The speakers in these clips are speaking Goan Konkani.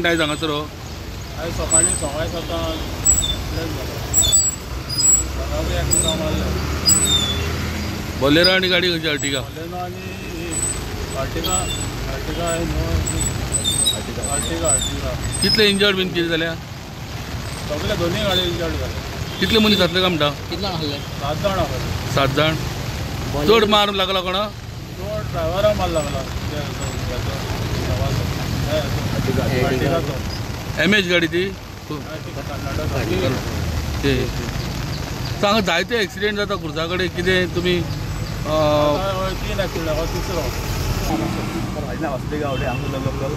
आयज हांगासर आयज सकाळीं 6:15 एक्सिडेंट जालो. दोगांकूय मारले. बोलेरो आनी गाडी खंयची? अर्टिगा. बोलेरो आनी अर्टिगा. Ertiga Ertiga Ertiga. कितले इंजर्ड बीन कितें जाल्या? सगळे दोनूय गाडी इंजर्ड जाले. कितले मनीस जातले काय म्हणटा? कितले जाण आसले? 7 जाण आसले. 7 जाण. चड मार लागला कोणा? चड ड्रायव्हराक मार लागला. एम एच गाडी ती. सांगा जायते एक्सिडेंट जाता खुर्सा कडेन कितें तुमी? 3 एक्सिडेंट, तिसरो. म्हाजें नांव वासुदेव गावडे, हांगा लोकल.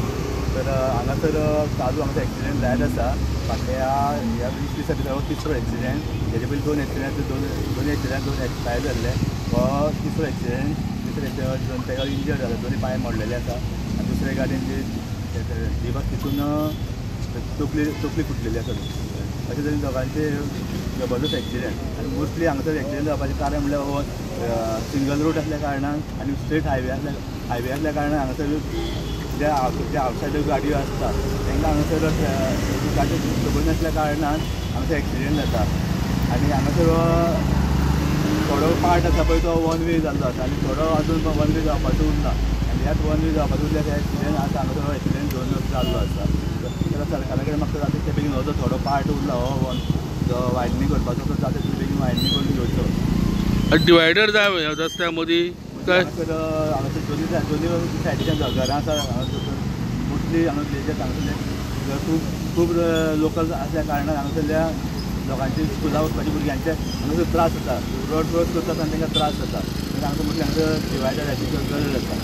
तर हांगासर चालू हांगासर एक्सिडेंट जायत आसा. फाटल्या ह्या 20 दिसां भितर हो तिसरो एक्सिडेंट. हेजे पयलीं 2 एक्सिडेंट, दोन एक्सिडेंट 2 एक्सपायर जाल्ले. हो तिसरो एक्सिडेंट. तिसरो एक्सिडेंट ताका इंजर्ड जाला, दोनी पांय मोडलेले आसा. आनी दुसरे गाडयेन जी बस तितून तकली फुटलेली आसा. अशे तरेन दोगांचे जबरदस्त एक्सिडेंट. आनी मोस्टली हांगासर एक्सिडेंट जावपाचें कारण म्हणल्यार हो सिंगल रोड आसल्या कारणान आनी स्ट्रेट हायवे आसल्या कारणान हांगासर जे आवटसायडर गाडयो आसता तांकां हांगासर गाडी खबर नासल्या कारणान हांगासर एक्सिडेंट जाता. आनी हांगासर थोडो पार्ट आसा पळय तो वन वे जाल्लो आसा आनी थोडो अजून वन वे जावपाचो उरला. आनी ह्याच वन वे जावपाचो उरल्या एक्सिडेंट आतां हांगासर एक्सिडेंट दोन जाल्लो आसा. जाल्यार सरकारा कडेन म्हाका जाता ते बेगीन हो जो थोडो पार्ट उरला हो वन जो वायडनींग करपाचो तो जाता तितले बेगीन वायडनींग करून घेवचो. डिवायडर जाय रस्त्या मदीं. हांगासर हांगासर दोनी सायडीच्यान घरां आसा. हांगासर मोस्टली हांगा विलेजास हांगासरले खूब खूब लोकल आसल्या कारणान हांगासरल्या लोकांची स्कुलां वचपाची भुरग्यांचे हांगासर त्रास जाता. रोड क्रॉस करता आनी तांकां त्रास जाता. हांगासर मोस्टली हांगासर डिवायडराची गरज आसा.